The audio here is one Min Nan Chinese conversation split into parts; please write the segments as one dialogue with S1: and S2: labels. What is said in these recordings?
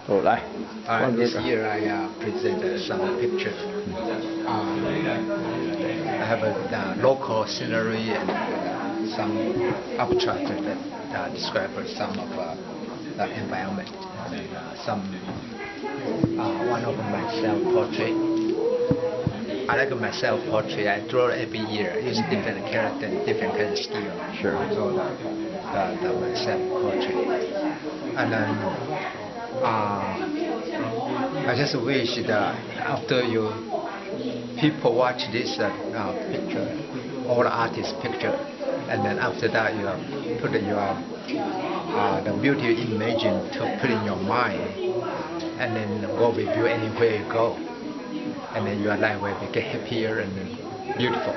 S1: 好，來。
S2: This year I present some pictures. I have a local scenery and some abstract that describe some of the environment. And some one of my self-portrait. I like my self-portrait. I draw every year. Use different character, different kind of style. So the my self-portrait. And then I just wish that after you people watch this picture, all the artist picture, and then after that you put your the beauty imagine to put in your mind, and then go with you anywhere you go, and then your life will be get happier and then beautiful.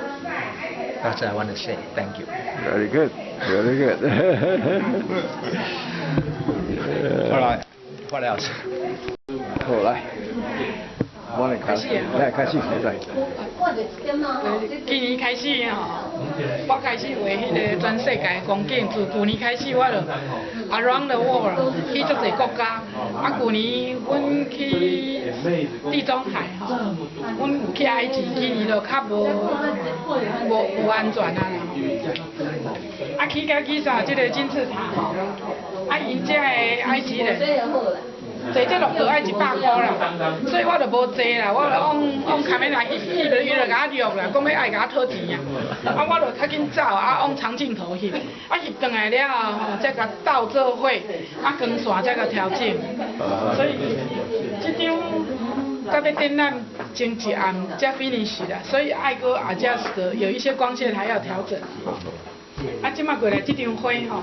S2: That's what I want to say. Thank you.
S1: Very good. Very good.
S2: All right. What else?
S1: 好，來，我來開始，來開始，來。
S3: 今年開始吼，我開始畫彼個全世界風景。自舊年開始，我就 around the world 去足濟國家。啊，舊年阮去地中海吼，阮有去埃及，今年就較無無無安全啊啦吼。啊，去到吉薩這個金字塔吼，啊，𪜶遮的埃及人。坐這駱駝愛100箍啦，所以我就無坐啦，我就往往 camera 翕，翕就伊就共我錄啦，講欲愛共我討錢啊，啊我就較緊走，啊往長鏡頭翕，啊翕轉來了後吼，才共鬥做伙，啊光線才共調整，所以這張到欲展覽前一暗才 finish 啦，所以愛閣 adjust，有一些光線還要調整。啊，這擺過來這張花吼，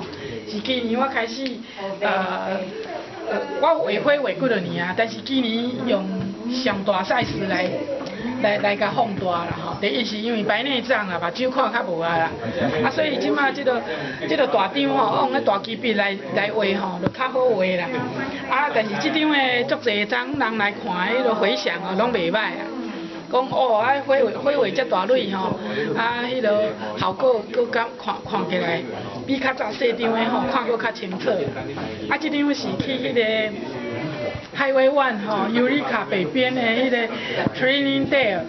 S3: 是今年我開始我畫花畫幾若年啊，但是今年用上大 size 來共放大啦吼。第一是因為白內障啊，目睭看較無啊啦，啊所以這擺這個大張吼，用彼大支筆來畫吼，就較好畫啦。啊，但是這張的足濟張人來看，彼个迴響哦，攏袂歹啊。講哦，啊花畫花畫遮大蕊吼，啊彼个效果閣較看看起來比較早細張的吼看閣較清楚。啊，這張是去彼個 Highway One 吼，Eureka 北邊的彼個 Training Dale，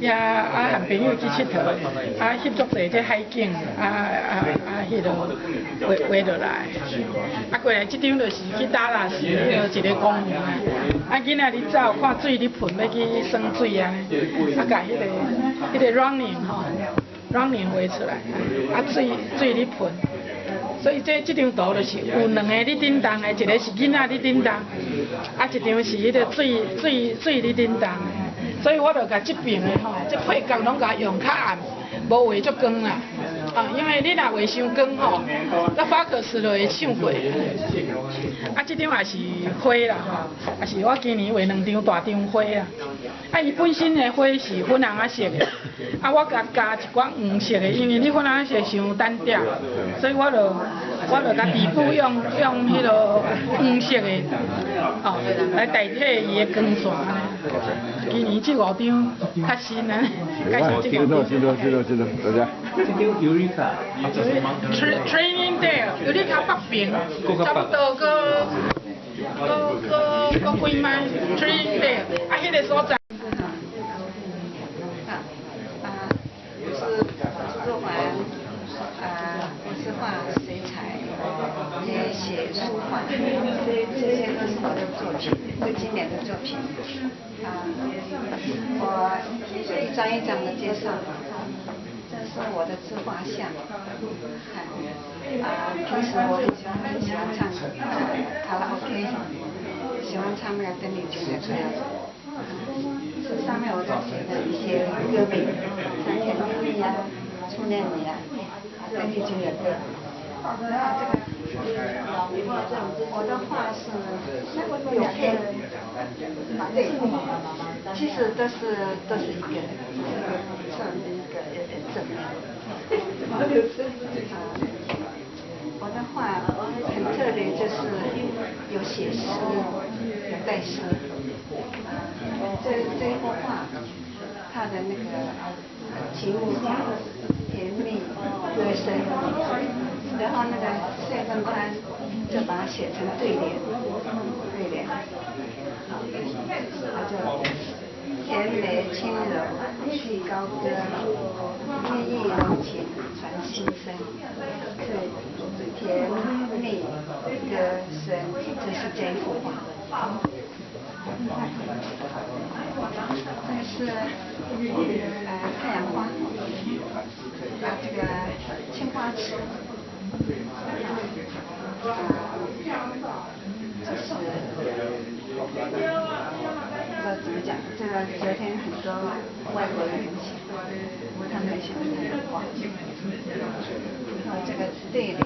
S3: 遐啊和朋友去𨑨迌，啊翕足濟這海景，啊啊啊彼个畫畫落來。啊過來這張就是去達拉斯彼个一個公園，啊囡仔佇走看水佇噴，欲去耍水按呢，啊共彼個 running 吼，running 畫出來，啊水水佇噴。所以這張圖就是有兩个佇振動的，一個是囡仔佇振動，啊一張是彼個水水水佇振動的。所以我就共這爿的吼，這配角攏共用較暗，無畫足光啦。啊，因為你若畫傷光吼，那 focus 就會搶過。啊，這張也是花啦吼，也是我今年畫兩張大張花啊。啊，伊本身的花是粉紅仔色的，啊，我共加一寡黃色的，因為你粉紅仔色傷單調，所以我就共底部用彼个黃色的，哦，來代替伊的光線。今年這五張較新啊，介紹這五張。
S1: 知道知道知道，多謝。
S4: 這張 Eureka。
S3: Training Dale，Eureka 北邊，差不多閣閣閣閣幾邁 Training Dale，啊，彼个所在。
S5: 啊，我是朱若環，啊，我是畫水彩，也寫書法，這些都是我的作品，是今年的作品。啊，我一張一張的介紹。這是我的自畫像。啊，平時我很喜歡唱卡拉 OK，喜歡唱那個鄧麗君的歌。這上面我都寫的一些歌名，像《甜蜜蜜》呀，《初戀你》啊，鄧麗君的歌。啊，這個我的畫是有配，對，其實都是一個人，只是側面一個有點正面。啊，我的畫很特別，就是有寫詩，有帶詩。這幅畫，它的那個題目叫《甜蜜歌聲》，然後那個謝芬潘就把它寫成對聯，對聯，它就甜美輕柔去高歌，蜜意濃情傳心聲，是甜蜜歌聲，這是這幅畫。這個是太陽花，啊這個青花瓷，啊這是不知道怎麼講，這個昨天很多外國人很喜歡，他們很喜歡太陽花。然後這個對聯，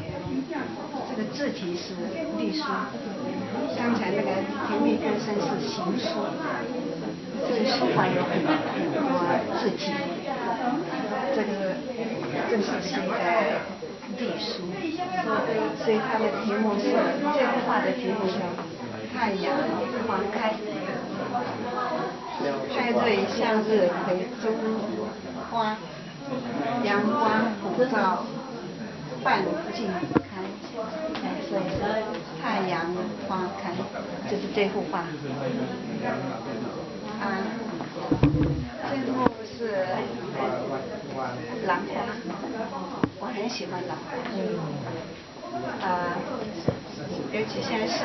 S5: 這個字體是隸書，剛才那個甜蜜歌聲是行書，這個書法有很多字體，這是寫的隸書，所以它的題目是這幅畫的題目叫《太陽花開》，太瑞向日葵中花，陽光普照半徑開，所以是太陽花開，就是這幅畫。啊，這幅是蘭花，我很喜歡蘭花。啊，尤其現在是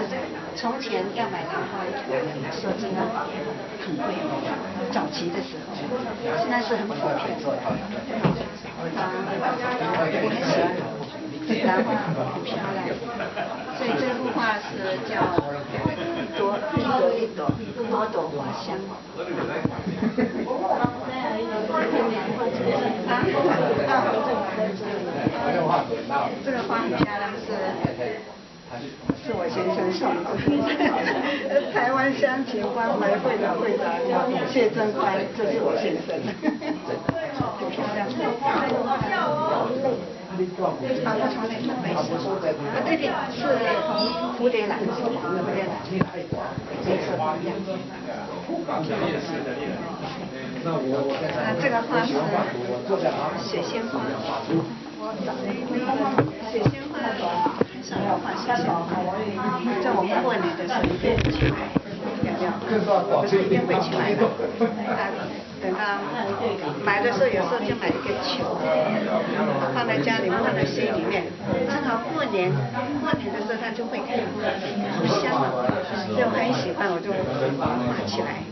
S5: 從前要買蘭花，說真的很貴，早期的時候，現在是很普遍。啊，我很喜歡蘭花，很漂亮。所以這幅畫是叫一朵一朵一朵朵朵花香。啊啊！這個花很漂亮，是我先生送的。台灣鄉情關懷會的會長謝振寬，這是我先生。很漂亮。啊，不同類，沒事。啊，對對，是蝴蝶蘭，蝴蝶蘭，顏色不一樣。啊，這個花是水仙花。水仙花很少人畫水仙花，在我們過年的時候一定會去買，有沒有？不是一定會去買的。啊，等到買的時候，有時候就買一個球，放在家裡，放在心裡面。正好過年，過年的時候它就會開，好香啊！所以我很喜歡，我就畫起來。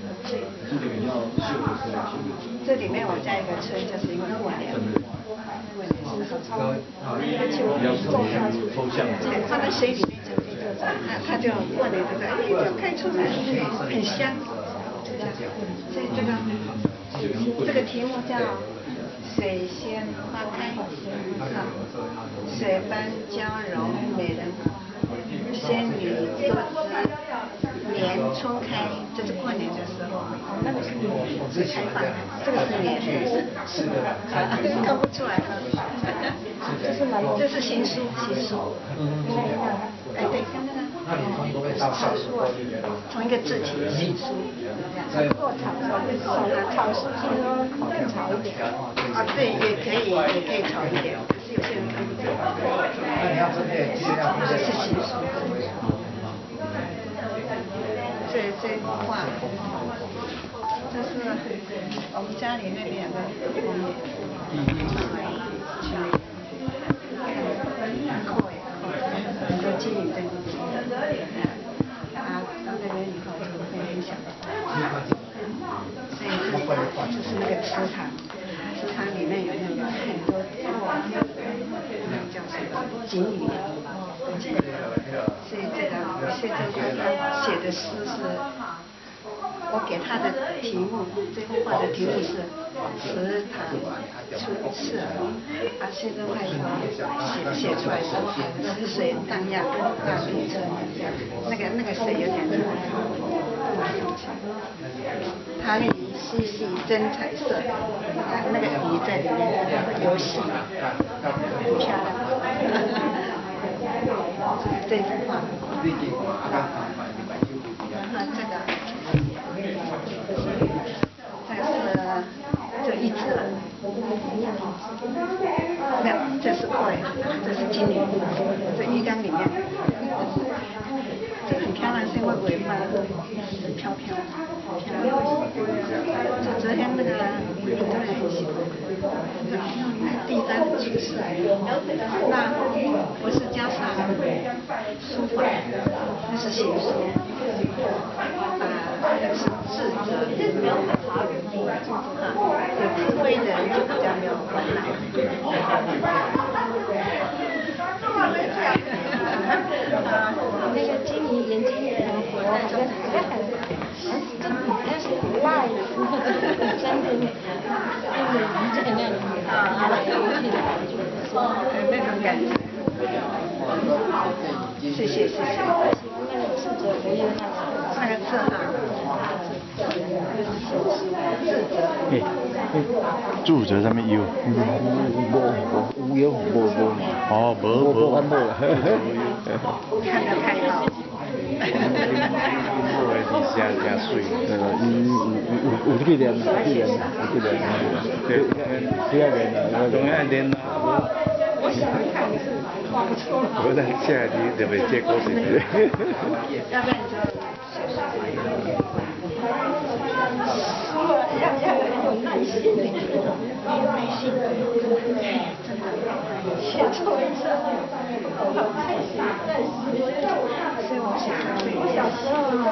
S5: 這裡面我加一個春，就是因為過年。過年時候，對，放在水裡面就它就過年的時候，哎，就開出來，很香。所以這個題目叫水仙花開，好，水般嬌柔美人花，仙女多姿年春開，這是過年的時候會開放，這個是年，看不出來。這是行書，行書。哎，對，草書啊，同一個字體行書。
S4: 做草書，草書聽說更草一點。
S5: 啊，對，也可以，也可以草一點，可是有些人看不懂。這是行書。這幅畫，這是我們家裡那邊有個去看很多金魚在那邊，啊，到那邊以後就會很想。所以這是那個池塘，池塘裡面有那個很多那個叫什麼金魚，所以這個謝振寬他寫的詩是，我給他的題目，這幅畫的題目是池塘春色，啊，謝振寬寫出來是池水蕩漾大地春，那個水有點塘魚嬉戲真彩色，那個魚在裡面遊戲，很漂亮。這幅畫，然後這個是這一隻，沒有，這是鯉，這是金魚，這魚缸裡面，這很漂亮，是因為尾巴。聽就昨天那個很多人很喜歡，地方很出色。那我是加上書法，那是行書，啊，那個是智者，啊，有智慧的人就比較沒有煩惱。啊，
S4: 那個金魚眼睛很活，好像好像很很好像是 live，真的，那個魚在那裡游來游去的感覺。
S5: 那種感覺。謝謝謝謝。
S4: 那個智者無憂那
S5: 那個字哈，智者。
S6: 欸，智者啥物憂？
S1: 無無無憂無無嘛。
S6: 哦，無
S1: 無無煩惱。
S5: 看得太好。
S6: 無的字寫誠媠。
S1: 對啦，有有有有去練，有去練，有去練。對，對啊練啦，
S6: 當然愛練啦。
S3: 我喜歡看的是畫不出來。
S6: 無咱寫字就袂結果是。
S5: 要不然就寫書。
S4: 書要很有耐心，
S5: 沒有耐心，哎，真的。
S4: 寫錯一次，好耐心，耐心。
S5: 所以我寫
S4: 我小時候的